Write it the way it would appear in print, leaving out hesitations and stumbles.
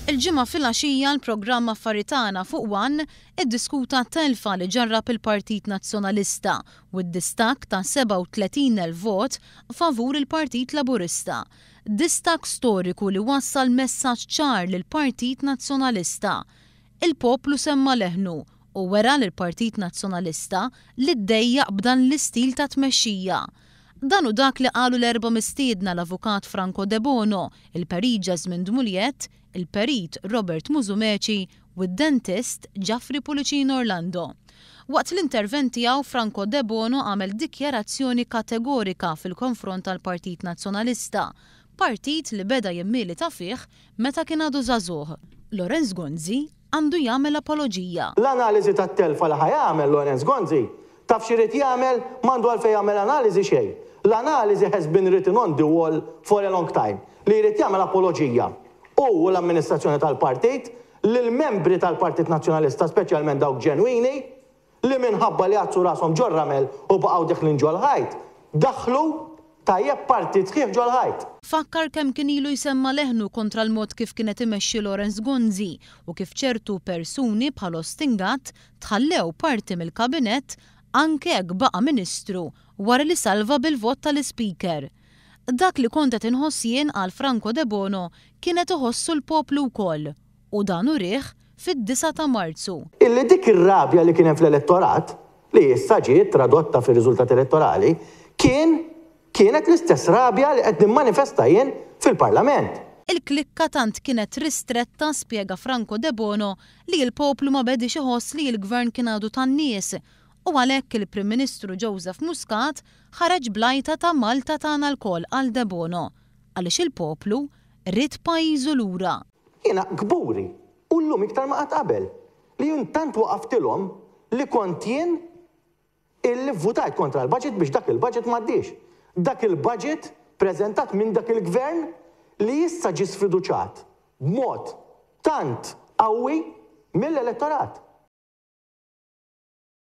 Il-Ġimgħa filgħaxija l-programm Affari Tagħna fuq one iddiskuta t-telfa li ġarrab il-Partit Nazzjonalista u d-distakk ta' 37,000 vot favur il-Partit Laburista. Distakk storiku li wassal messaġġ ċar lill-Partit Nazzjonalista. Il-poplu semma' leħnu u wera lill-Partit Nazzjonalista li ddejjaq b'dan l-istil ta' tmexxija. Dan hu dak li qalu l-erba' mistiedna l-Avukat Franco Debono, il-Perit Jasmine Dmuliet, il-Perit Robert Musumeci u d-dentist Geoffrey Pullicino Orlando. Waqt l-intervent tiegħu Franco Debono għamel dikjarazzjoni kategorika fil-konfront tal-Partit Nazzjonalista, partit li beda jimmilita fih meta kien għadu żagħżugħ. Lawrence Gonzi għandu jagħmel apoloġija. L-analiżi tat-telfa li ħa jagħmel Lawrence Gonzi, taf x'irid jagħmel? M'għandu għalfejn jagħmel analiżi xejn. L-analiżi has been written on the wall for a long time. Li jrid jagħmel apoloġija hu u l-amministrazzjoni tal-partit lill-membri tal-Partit Nazzjonalista speċjalment dawk ġenwini, li minħabba li għaddsu rashom ġor-ramel u baqgħu deħlin ġol-ħajt, daħħlu, tajjeb, partit sħiħ ġol-ħajt. Fakkar kemm kien ilu jsemma' leħnu kontra l-mod kif kien qed imexxi Lawrence Gonzi u kif ċertu persuni bħal Austin Gatt tħallew parti mill-Kabinett anke jekk baqa' Ministru wara li salva bil-vot tal-Ispeaker. Dak li kont qed inħoss jien, qal Franco Debono, kien qed iħossu l-poplu wkoll u dan urieh fid-disgħa ta' Marzu. Illi dik ir-rabja li kien hemm fl-elettorat, li issa ġiet tradotta fir-riżultati elettorali, kien kienet l-istess rabja li qed nimmanifesta jien fil-Parlament. Il-klikka tant kienet ristretta, spjega Franco Debono, li l-poplu ma bediex iħoss li l-Gvern kien għadu tan-nies u għalhekk il-Prim Ministru Joseph Muscat ħareġ bl-għajta ta' Malta tagħna lkoll qal Debono, għaliex il-poplu ried pajjiżu lura. Jiena kburi, u llum iktar ma qatt qabel, li jien tant waqaftilhom li kont jien illi vvutajt kontra l-budget biex dak il-budget m'għaddiex. Dak il-budget preżentat minn dak il-Gvern li issa ġie sfiduċat b'mod tant qawwi mill-elettorat.